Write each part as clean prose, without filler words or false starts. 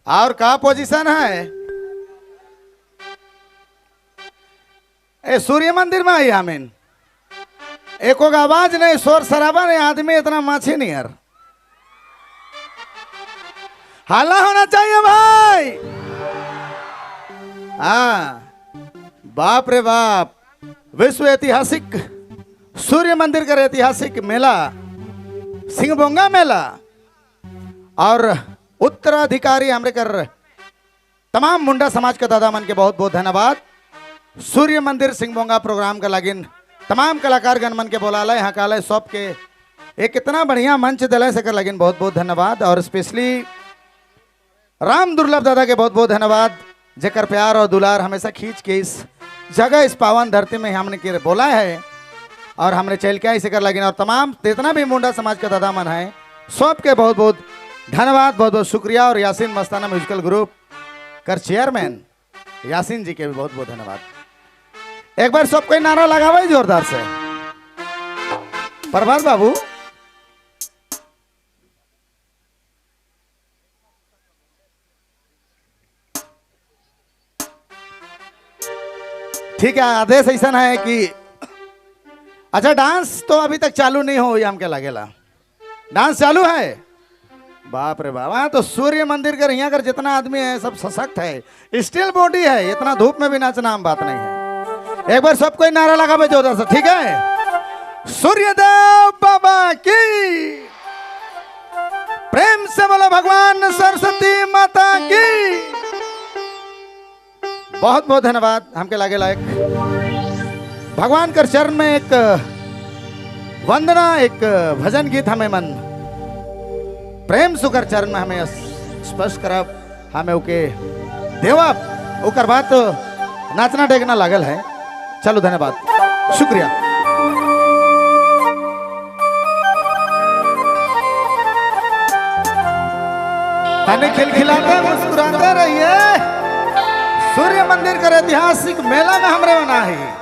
और का पोजीशन है ए सूर्य मंदिर में आई आमीन। एको आवाज नहीं, शोर शराबा नहीं, आदमी इतना माछी नहीं यार। हाला होना चाहिए भाई। हाँ बाप रे बाप, विश्व ऐतिहासिक सूर्य मंदिर का ऐतिहासिक मेला सिंहबोंगा मेला और उत्तराधिकारी हमरे कर तमाम मुंडा समाज के दादा मन के बहुत बहुत धन्यवाद। सूर्य मंदिर सिंहबोंगा प्रोग्राम का लागिन तमाम कलाकार गण मन के बोला यहाँ काले सब के एक इतना बढ़िया मंच दिलाए से कर लगिन बहुत बहुत धन्यवाद। और स्पेशली राम दुर्लभ दादा के बहुत बहुत धन्यवाद, जेकर प्यार और दुलार हमेशा खींच के इस जगह इस पावन धरती में हमने के बोला है और हमने चल के इसे कर लगिन। और तमाम जितना भी मुंडा समाज का दादा मन है सबके बहुत बहुत धन्यवाद, बहुत बहुत शुक्रिया। और यासीन मस्ताना म्यूजिकल ग्रुप कर चेयरमैन यासीन जी के भी बहुत बहुत धन्यवाद। एक बार सबको नारा लगावा जोरदार से। प्रभात बाबू ठीक है, आदेश ऐसा है कि अच्छा डांस तो अभी तक चालू नहीं हो हमके लगेला। डांस चालू है? बाप रे बाप। हाँ तो सूर्य मंदिर कर यहाँ कर जितना आदमी है सब सशक्त है, स्टील बॉडी है, इतना धूप में भी नाचना आम बात नहीं है। एक बार सबको नारा लगा जोरदार से, ठीक है? सूर्यदेव बाबा की, प्रेम से बोलो भगवान सरस्वती माता की। बहुत बहुत धन्यवाद। हमके लागे लायक भगवान कर चरण में एक वंदना, एक भजन गीत हमें मन प्रेम सुकर चरण में हमें स्पर्श करब, हमें ओके देवा ओकर बात नाचना टेकना लागल है। चलो धन्यवाद, शुक्रिया। तने खिलखिलाते मुस्कुराते रहिए। सूर्य मंदिर कर ऐतिहासिक मेला में हमरे बना है।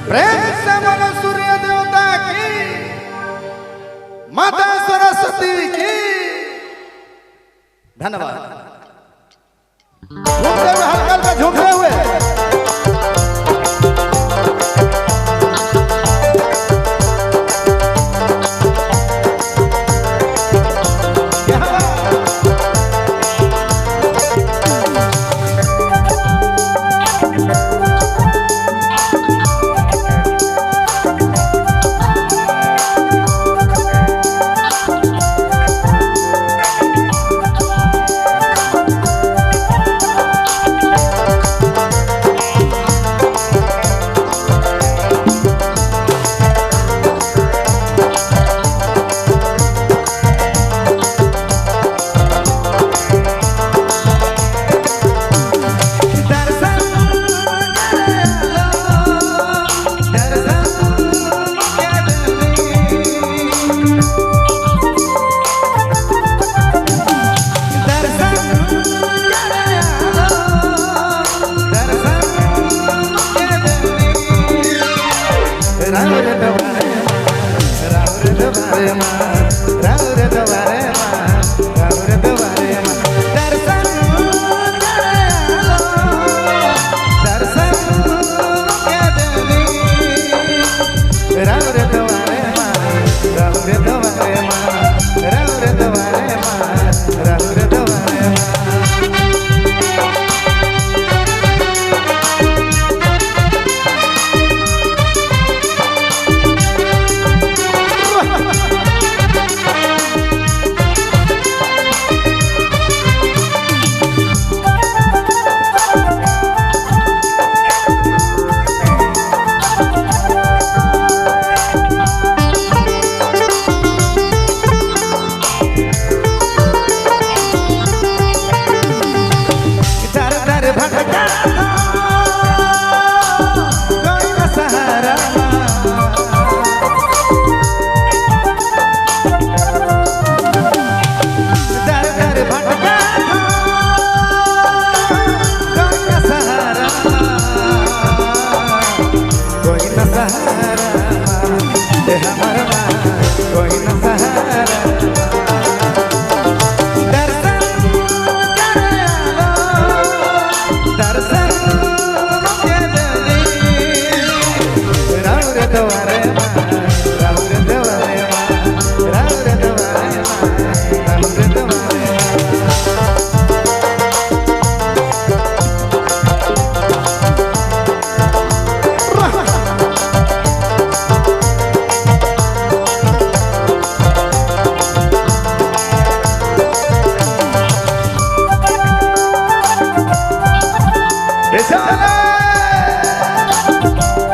प्रेम से बोलो सूर्य देवता की, माता सरस्वती की। धन्यवाद। झूमते हुए हल्का हल्का झूमते हुए। है।